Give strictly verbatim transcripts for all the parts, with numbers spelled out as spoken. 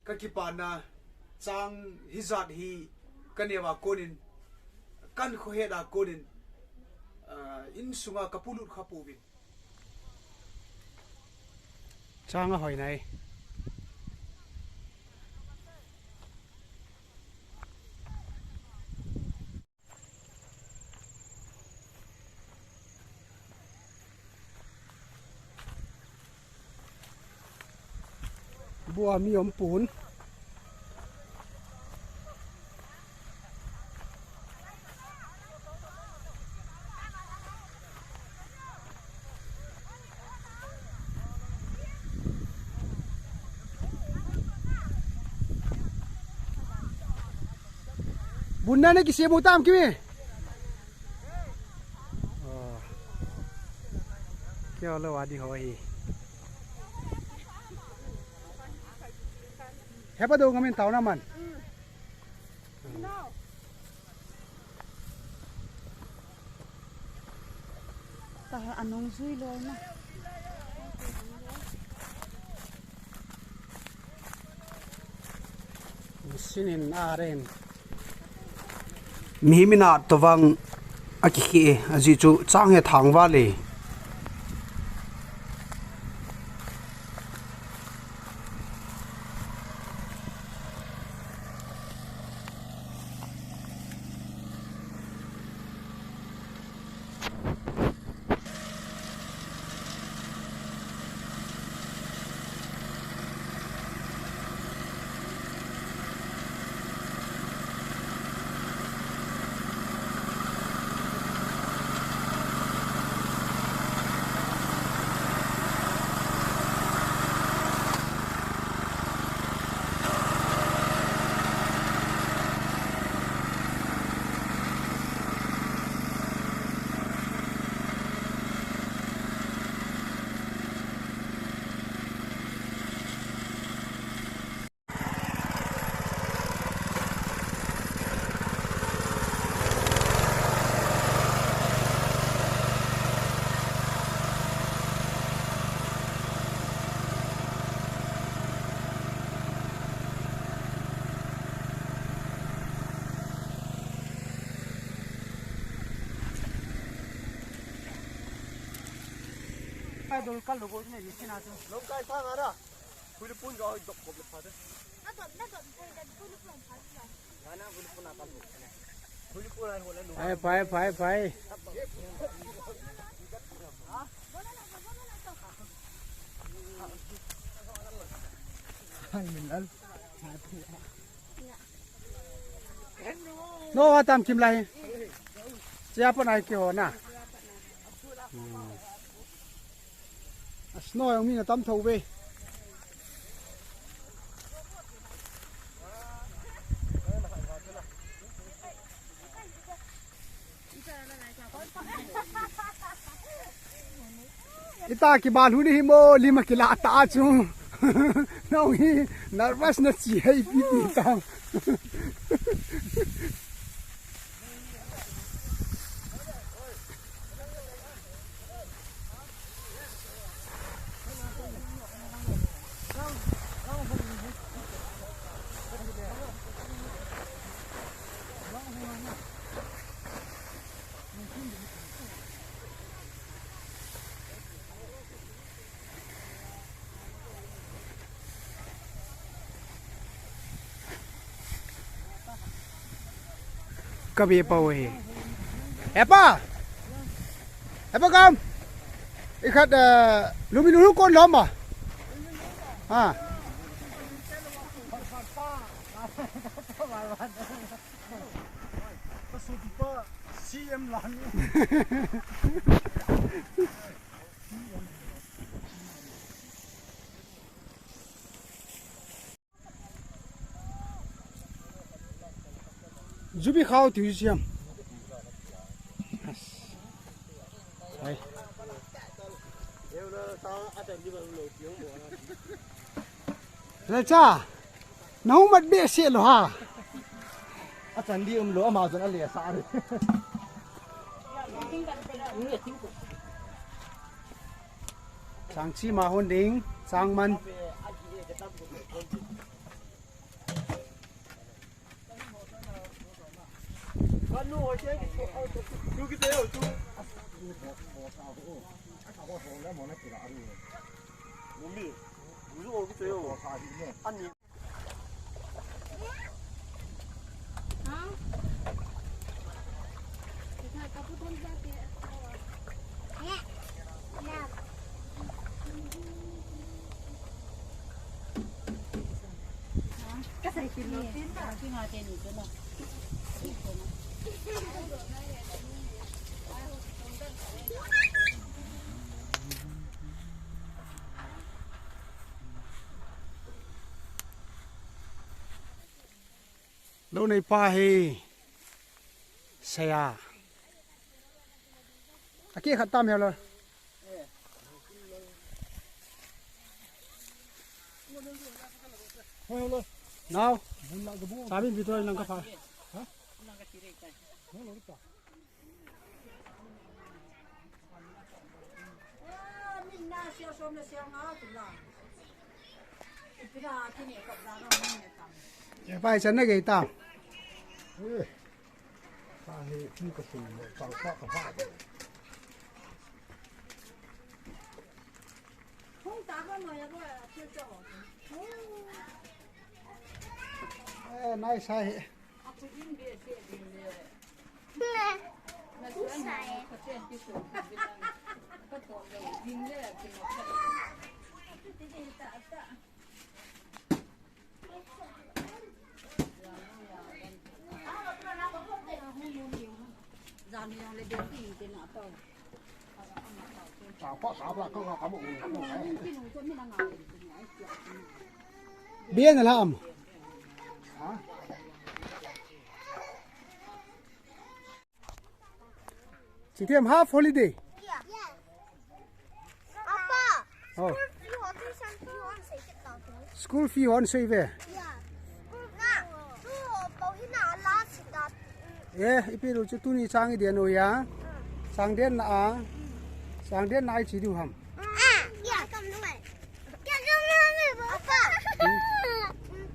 Ka kipana chang hijat hi ka neo a konin, kan khohet a konin, ah, insunga ka polut kha pouvin. Chang ahoi nai. Bua mi om pun. Bunna na kisem u tam kimi. Oh. Kio lo adi ho hi. Hepa do ngamin tau na man. Ka anung zui lo na. Sinin aren. Mihem in atovang akikhih e, ajeh chu chang hi athang val e. Kai dol kal lo bo ne ni sina chu. Long kai sa ngara. Pui pun ga dok ko le pha de. Phai, phai, phai, phai. Hai, min lal. No, atam kim lai. Chia pa nai kio na. Hmm. A snow jong mi na tam tho ve. Ita kibal hu ni hi mo, lima kila ta chu. Nau hi nervous na chi hei pi pi ta. Ka be pa we. Epa. Epa kam. Ikhat, eh, lumi lulu kon lom ba. Ha. C M lang. Jubi khao tiu siam. Hai. Lalcha. Nahung mat behseh lou ha. Achan di um lou, ama jong ale sa re. Chang chi ma hon ding, chang man. Lou nei pa hi. Saya. Aki khat tam helo. Nau. Samin bitoi nang ka pha. Pai chan na gei ta. Eh, nice hai. Bien lam. Chithiam, half holiday. Apa. Oh. School fee ho tuition fee ho sei kit ta. School fee ho sei ve. Ya. School na. Tu ho po hi na la si ta. Eh, ipi ru chu tuni chang i den u ya. Chang den na a. Chang den na i chi diu ham. Ah, ya kam nu mai. Kya kam nu mai apa.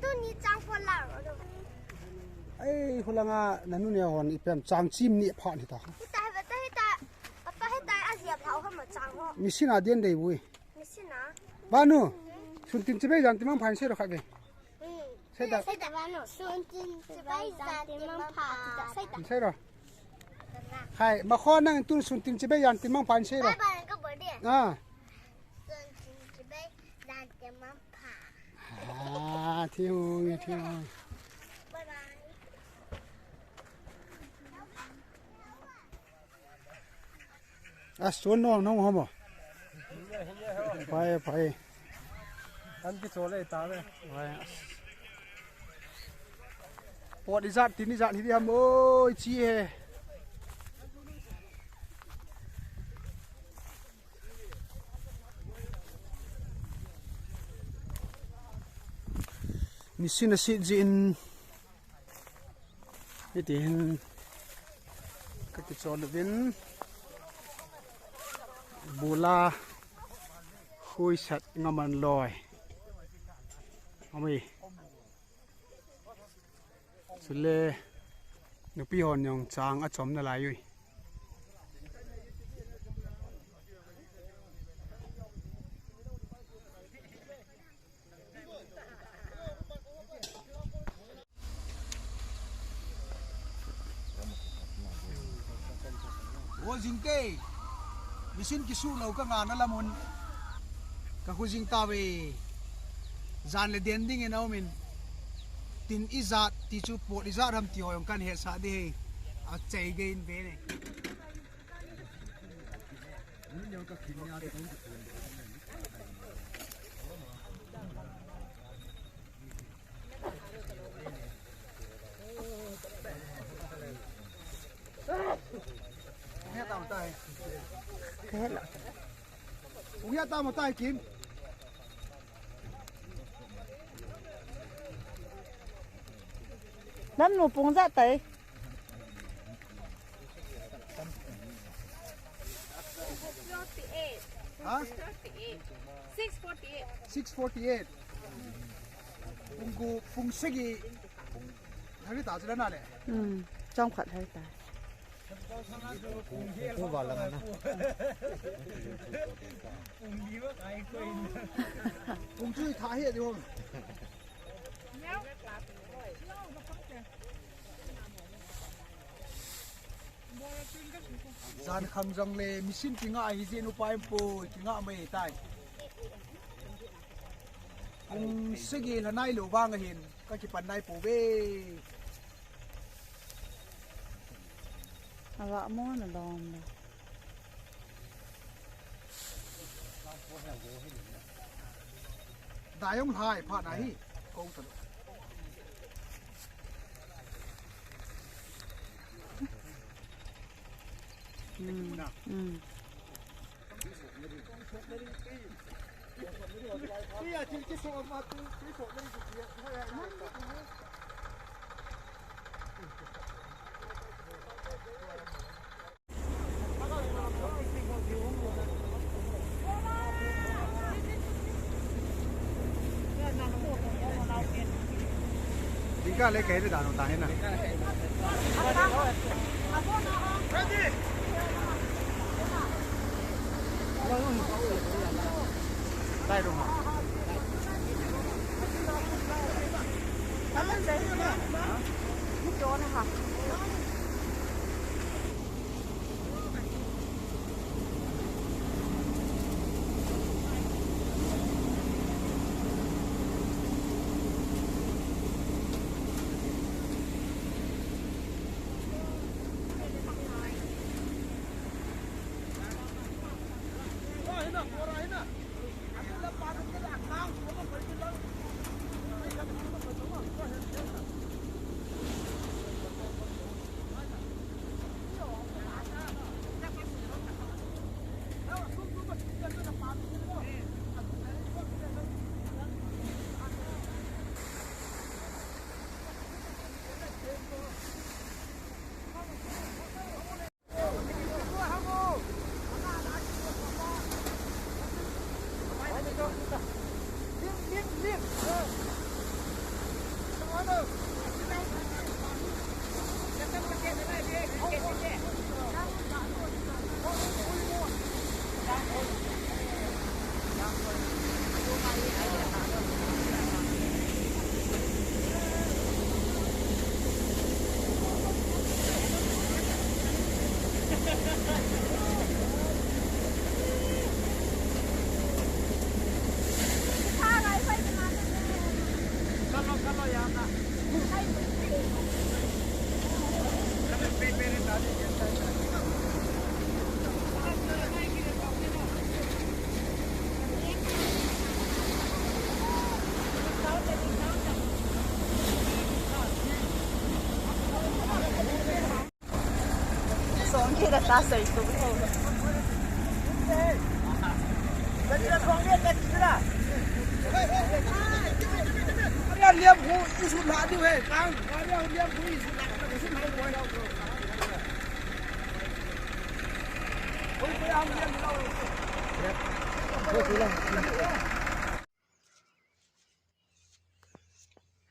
Tuni chang po la. Ei, khulanga nanu ne hon ipi ham chang chim ni pha ni ta. Hita, hita, hita. Apa hita a zia pha ho ma chang ho. Machine a den dei bui. Machine a. Banu. Sun tin chibai jan tin mang phan sei ro khat ve. Sei ta. Sei ta banu. Sun tin chibai jan tin mang pha. Sei ta. Sei ro. Hai, ma kho nang tun sun tin chibai jan tin mang phan sei ro. Bye bye ka birthday. Ah. Sun tin chibai jan tin mang pha. Ah, thiu nge thiu. Bye bye. A, suan nong nong hom o. Pai, pai. An ki chole ta ve. Pai. Pot ijat tin ijat hi di ham oi chi he. Machine a sit jin. Hiti hin ka kichol uvin bula huisat ngaman loi. Ami. Chule nupi hon jong chang achom nalai ui. O jing te, machine kisuh lou ka ngahna lam un ka khu jing tauve. Jan le den ding in a um in, tin ijat ti chu pot ijat ham ti ho jong kan hetsah ding ahi. Achai gei in ve ne. Hello. Ung ya ta mo tai Kim. Nam nu pung ja tai. Ha? Six forty-eight. Six forty-eight. Pung ku, pung sagi. Hari ta jila na le. Hmm. Chomkhat hai ta. Kung chu tha hi di hom. Jan kham jong le machine kingah hi jin upa em poi, kingah mai tai. Kung sagi la nai lo vang ahin, ka kipan nai pouve. Ava mo na lom le. Dayong hai pha na hi. Kong ta. Mm. Mm. Tingkah le kei le dan u ta hi na. Dai ru ma.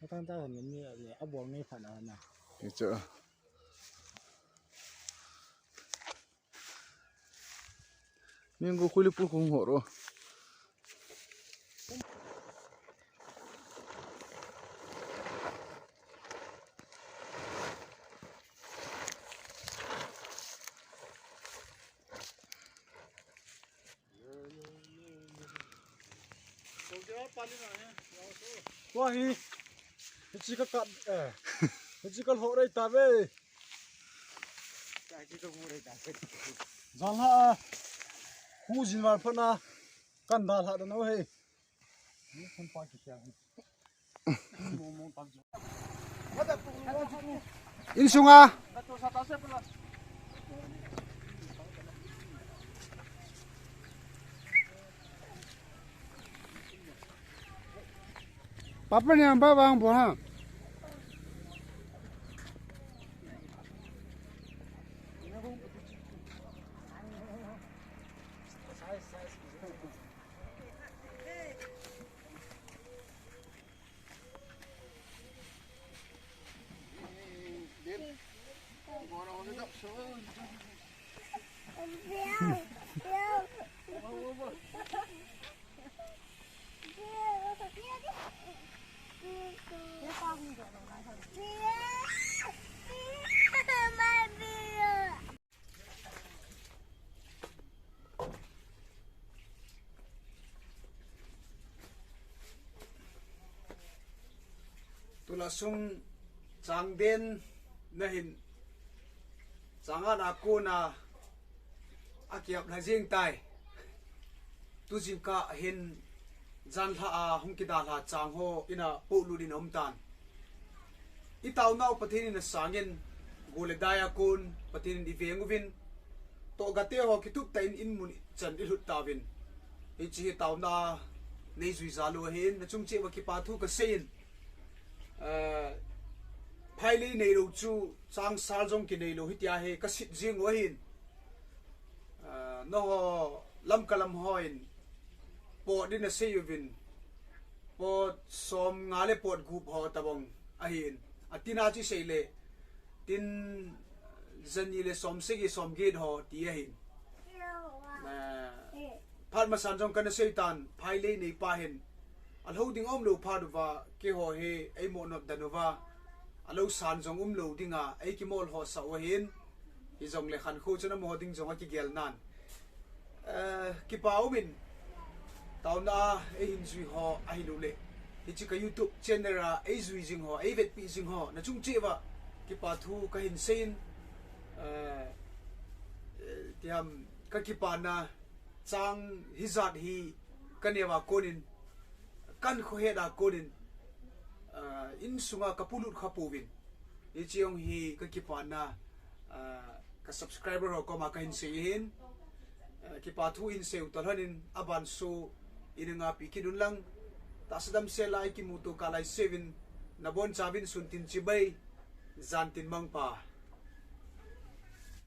Hatang ta han ni, ni abol ni pha na na. Ni chu. Ni go khuli pu khung ho ro. Tua hi, hichi ka kat, eh, hichi ka lhoh rei ta ve. Jalha, khu jin val phana, kan dalha da no he. Insunga. Papa ni ang baba ang buha. Tulai sung chang den na hin chang ana kona akiap lha jing tai. Tu jingkah hin jan lha a hung kidalha chang ho ina polut in um tan. I taonau Pathen in asangin, go le dai a kon Pathen in i veng uvin, tohgate ho kitup tah in in mun chan i lut tauvin. Hiche hi taona nei jui jal u ahin, na chung cheh uva kipa thu ka seiyin. Eh, phailei neilou chu changsal jong kineilou hitia hi ka sit jing u ahin. Ah, nangho Lamka lam hon pot din asei uvin, pot som nga le pot gup ho tabang ahin. Atina chu sei le tin jani le som sagi som get ho ti ahin. Ah, phat masan jong kana sei tan, phailei nei pa hin alou ding umlou phat uva, keiho hi eimo nop dan uva, alou san jong umlou dinga, ei kimol ho sa u ahin. Hijongle khankho chun amaho ding jong akigel nan. Eh, kipa umin, taona a ei hin jui ho ahilou le, hiche ka YouTube channel a ei jui jing ho, ei vetpi jing ho, na chung cheh uva kipa thu ka hin seiyin, eh, eh, tiam ka kipana chang hijat hi ka neo a konin, kan khohet a konin, ah, insunga ka polut kha pouvin. Hiche jong hi ka kipana, ah, ka subscriber ho koma ka hin sei ahin. Ah, kipa thu hin sei u toh lhonin aban show in ngapi kit un lang. Tahsa damsel a i kimuto kah lai seuvin, nabon chauvin sun tin chibai, jan tin mangpha.